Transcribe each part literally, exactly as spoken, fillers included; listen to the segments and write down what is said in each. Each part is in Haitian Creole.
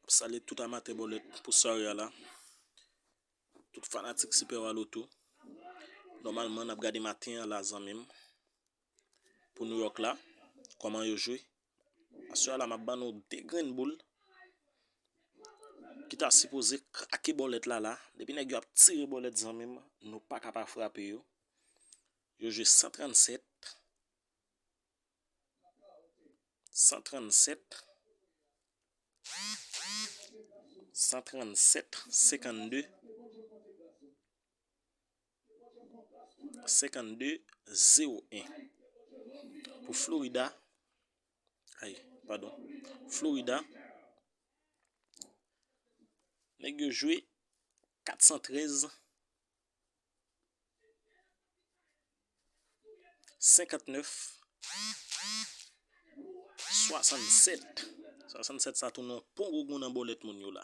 Salye tout amatè bòlèt pou sware a la. Tout fanatik Super Wa Loto. Nòmalman, n ap gade maten an la, zanmi m. Pou New York la, kòman yo jwe. Aswè a la, m ap ban nou de grenn boul ki ta sipoze krake bòlèt la la. Depi nèg yo ap tire bòlèt, zanmi m, nou pa ka pa frape yo. Yo jwe san trannsèt, san trannsèt, san trannsèt, senkannde, senkannde, zewo en. Pou Florida, ay, padon, Florida, nèg yo jwe kat san trèz, senkantnèf, swasannsèt. Swasannsèt sa tounen yon pongongon nan bòlèt moun yo la.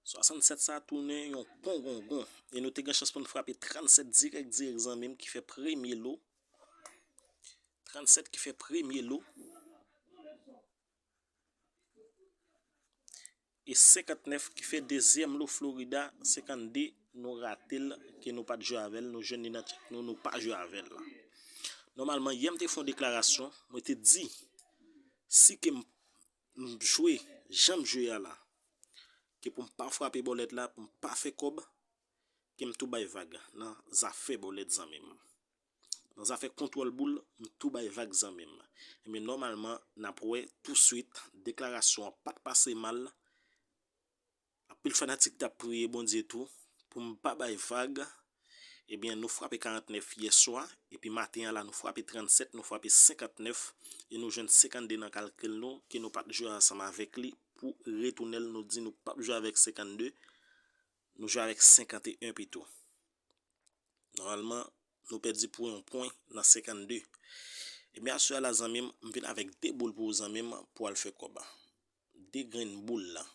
Swasannsèt sa tounen yon pongongon. E nou te gen chans pou n frape trannsèt dirèk, dirèk, zanmi m, ki fè premye lo. Trannsèt ki fè premye lo. E senkantnèf ki fè dezyèm lo Florida, senkannde nou rate l, ke nou pa t jwe avè l, nou jwenn li nan tchèk nou, nou pa jwe avè l. Nòmalman, yè m te fè yon deklarasyon, mwen te di, si ke m, m jwe, jan m jwe a la, ke pou m pa frape bòlèt la, pou m pa fè kòb, ke m tou bay vag nan zafè bòlèt, zanmi m. Nan zafè kontwòl boul, m tou bay vag, zanmi m. Ebyen, nòmalman, n ap wè touswit, deklarasyon an pa t pase mal. Anpil fanatik t ap priye Bondye tou pou m pa bay vag. Ebyen, nou frape karantnèf yè swa, epi maten an la, nou frape trannsèt, nou frape senkantnèf, e nou jwenn senkannde nan kalkil nou, ke nou pa t jwe ansanm avèk li pou retounen l, nou di nou p ap jwe avèk senkannde, nou jwe avèk senkanteyen pito. Nòmalman, nou pèdi pou yon pwen nan senkannde. Ebyen, aswè a la, zanmi m, m vin avèk de boul pou ou, zanmi m, pou al fè kòb. De grenn boul la.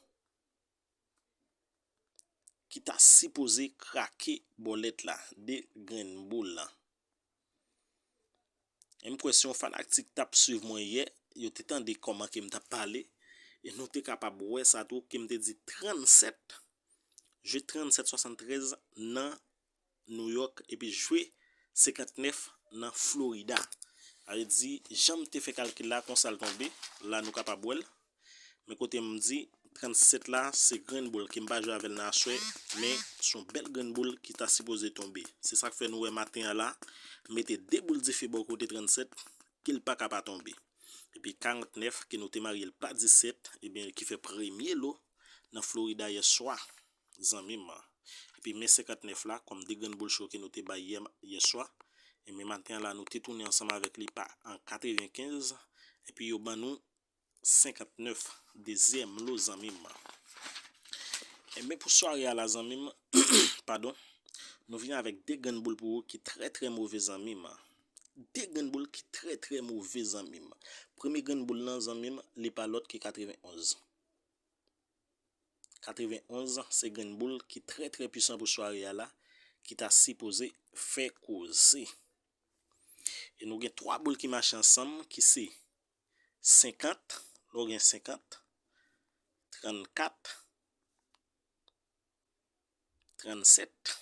Ki ta sipoze krake bòlèt la. De grenn boul la. E m kwè si yon fanatik t ap swiv mwen yè, yo te tande kòman ke m t ap pale, e nou te kapab wè sa tou, ke m te di trannsèt, jwe trannsèt swasantrèz nan New York, epi jwe senkantnèf nan Florida. Sa vle di, jan m te fè kalkil la, konsa l tonbe, la nou kapab wè l. Men kote m di, trannsèt la, se grenn boul ke m pa jwe avè l nan aswè, men se yon bèl grenn boul ki ta sipoze tonbe. Se sa k fè nou wè maten an la, m mete de boul dife bò kote trannsèt, ke l pa ka pa tonbe. Epi karantnèf, ke nou te marye l pa disèt, ebyen, ki fè premye lo nan Florida yè swa, zanmi m. Epi men senkantnèf la, kòm de grenn boul cho ke nou te bay yè, yè swa, e men maten an la, nou te tounen ansanm avèk li pa an katrevenkenz, epi yo ban nou senkantnèf, dezyèm lo, zanmi m. Ebyen, pou sware a la, zanmi m, padon, nou vin avèk de grenn boul pou ou ki trè, trè move, zanmi m. De grenn boul ki trè, trè move, zanmi m. Premye grenn boul lan, zanmi m, li pa lòt ke katrevenonz. Katrevenonz, se grenn boul ki trè, trè pwisan pou sware a la, ki ta sipoze fè koze. E nou gen twa boul ki mache ansanm, ki se senkant, lè w gen senkant, trannkat, trannsèt.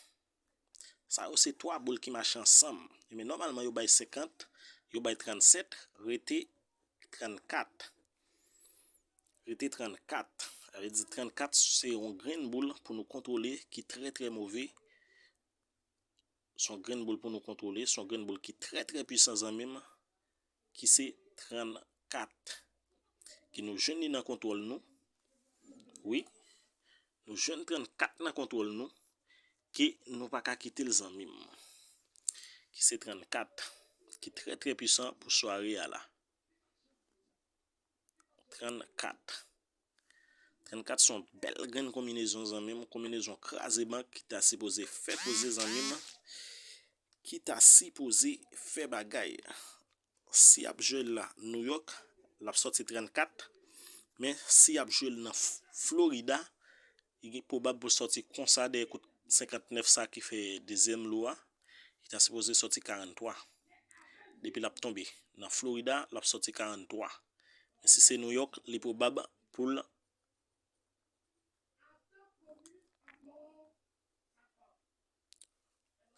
Sa yo se twa boul ki mache ansanm. Ebyen, nòmalman, yo bay senkant, yo bay trannsèt, rete trannkat. Rete trannkat. Sa vle di trannkat se yon grenn boul pou nou kontwole ki trè, trè move. Se yon grenn boul pou nou kontwole. Se yon grenn boul ki trè, trè pwisan, zanmi m. Ki se trannkat. Ke nou jwenn li nan kontwòl nou. Wi. Nou jwenn trannkat nan kontwòl nou. Ke nou pa ka kite l, zanmi m. Ki se trannkat. Ki trè, trè pwisan pou sware a la. Trannkat. Trannkat se yon bèl grenn konbinezon, zanmi m. Konbinezon kraze bank ki ta sipoze fè koze, zanmi m. Ki ta sipoze fè bagay. Si y ap jwe l la New York, l ap sòti trannkat. Men si y ap jwe l nan F-, Florida, li gen pwobab pou l sòti konsa dèyè kout senkantnèf sa ki fè dezyèm lo a. Li ta sipoze sòti karanntwa. Depi l ap tonbe nan Florida, l ap sòti karanntwa. Men si se New York, li pwobab pou l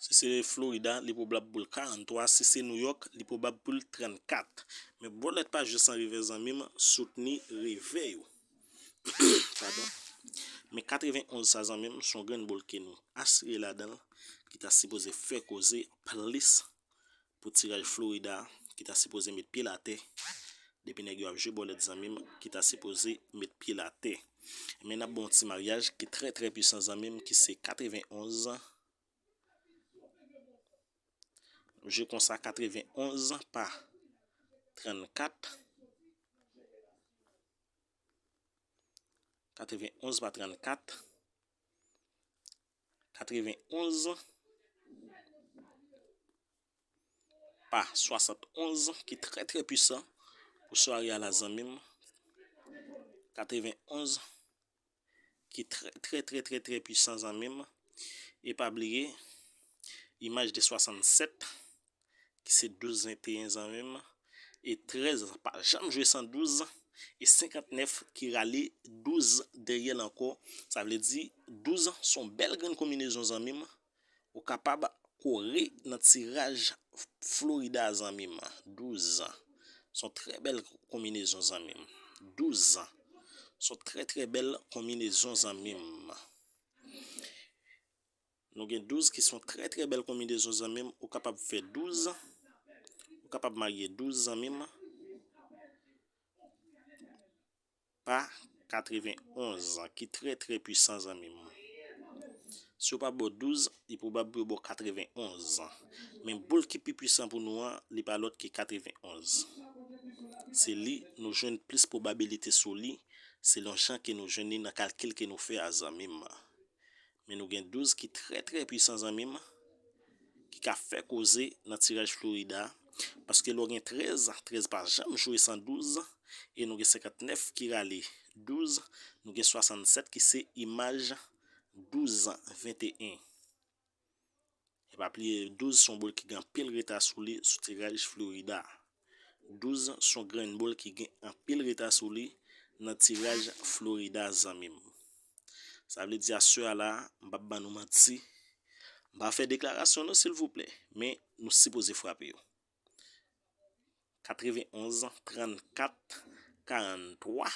Si se Florida, li pwobab pou l karant twa. Si se New York, li pwobab pou l trannkat. Men bòlèt pa jwe san revè, zanmi m, soutni revè yo. Padon. Men katrevenn onz sa, zanmi m, se yon grenn bòl ke nou asire ladan l, ki ta sipoze fè koze plis pou tiraj Florida, ki ta sipoze met pye l atè. Depi nèg yo ap jwe bòlèt, zanmi m, ki ta sipoze met pye l atè. Men n ap ba w yon ti maryaj ki trè, trè pwisan, zanmi m, ki se katrevenn onz. Jwe konsa, katrevenn onz pa trannkat. Katrevenn onz pa trannkat. Katrevenn onz pa swasannonz, ki trè, trè pwisan pou sware a la, zanmi m. Katrevenn onz, ki trè, trè, trè, trè, trè pwisan, zanmi m. E pa bliye, imaj de swasannsèt, ki se douz venteyen, zanmi m. E trèz pa janm jwe san douz. E senkantnèf ki rale douz dèyè l ankò. Sa vle di, douz se yon bèl grenn konbinezon, zanmi m. Ou kapab kore nan tiraj Florida, zanmi m. Douz. Se yon trè bèl konbinezon, zanmi m. Douz. Se yon trè, trè bèl konbinezon, zanmi m. Nou gen douz ki se yon trè, trè bèl konbinezon, zanmi m. Ou kapab fè douz. Ou kapab marye douz, zanmi m, pa katrevenn onz, ki trè, trè pwisan, zanmi m. Si yo pa ba w douz, li pwobab pou yo ba w katrevenn onz. Men bòl ki pi pwisan pou nou an, li pa lòt ke katrevenn onz. Se li nou jwenn plis pwobabilite sou li, selon jan ke nou jwenn li nan kalkil ke nou fè a, zanmi m. Men nou gen douz ki trè, trè pwisan, zanmi m, ki ka fè koze nan tiraj Florida. Paske lè w gen trèz, trèz pa janm jwe san douz, e nou gen senkantnèf ki rale douz, nou gen swasannsèt ki se imaj douz venteyen. E pa bliye, douz se yon bòl ki gen anpil reta sou li sou tiraj Florida. Douz se yon grenn bòl ki gen anpil reta sou li nan tiraj Florida, zanmi m. Sa vle di, aswè a la, m p ap ban nou manti. M pa fè deklarasyon non, silvouplè, men nou sipoze frape yo. Katrevenn onz, trannkat, karannwa,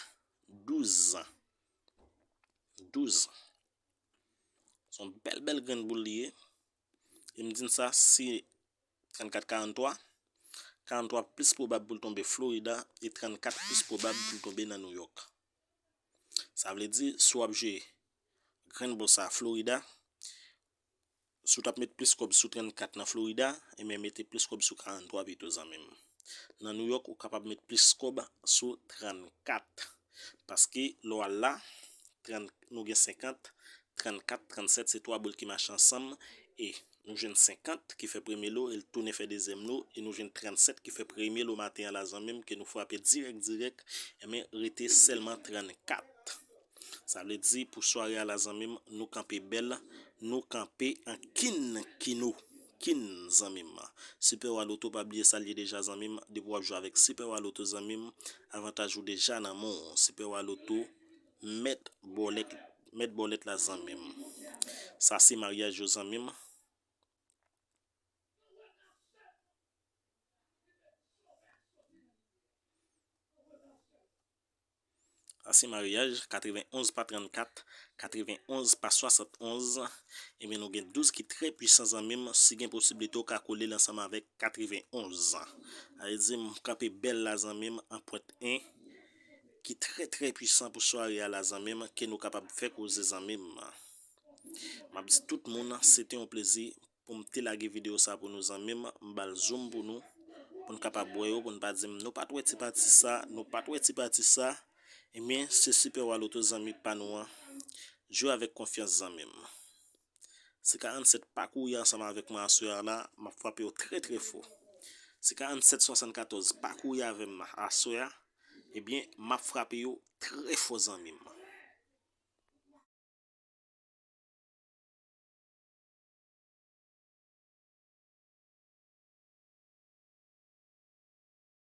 douz. Douz. Se yon bèl, bèl grenn bòl li ye. E m di n sa, si trannkat karannwa, karannwa plis pwobab pou l tonbe Florida e trannkat plis pwobab pou l tonbe nan New York. Sa vle di, si w ap jwe grenn bòl sa Florida, si w t ap met plis kòb sou trannkat nan Florida, ebyen mete plis kòb sou karannwa pito, zanmi m. Nan New York, ou kapab met plis kòb sou trannkat. Paske lè w al la, trant, nou gen senkant, trannkat, trannsèt, se twa bòl ki mache ansanm, e nou jwenn senkant ki fè premye lo, e l tounen fè dezyèm lo, e nou jwenn trannsèt ki fè premye lo maten an la, zanmi m, ke nou frape dirèk, dirèk, ebyen, rete sèlman trannkat. Sa vle di, pou sware a la, zanmi m, nou kanpe bèl, nou kanpe an kin kino, kin, zanmi m. Super Wa Loto, pa bliye sa l ye deja, zanmi m, depi w ap jwe avèk Super Wa Loto, zanmi m, avantaj ou deja nan men w. Super Wa Loto, mèt bòlèt, mèt bòlèt la, zanmi m. Sa se maryaj yo, zanmi m. Sa se maryaj, katrevenn onz pa trannkat, katrevenn onz pa swasannonz. Ebyen, nou gen douz ki trè pwisan, zanmi m. Si gen posiblite, w ka kole l ansanm avèk katrevenn onz. Sa vle di, m kanpe bèl la, zanmi m, an pwent en, ki trè, trè pwisan pou sware a la, zanmi m, ke nou kapab fè koze, zanmi m. M ap di tout moun, se te yon plezi pou m te lage videyo sa pou nou, zanmi m, m ba l zoom pou nou, pou n kapab wè yo, pou n pa di m, nou pa t wè ti pati sa, nou pa t wè ti pati sa. Ebyen, se Super Wa Loto, zanmi pa nou an. Jwe avèk konfyans, zanmi m. Si karannsèt pa kouri ansanm avèk mwen aswè a la, m ap frape yo trè, trè fò. Si karannsèt swasannkatòz pa kouri avè m aswè a, ebyen, m ap frape yo trè fò, zanmi m.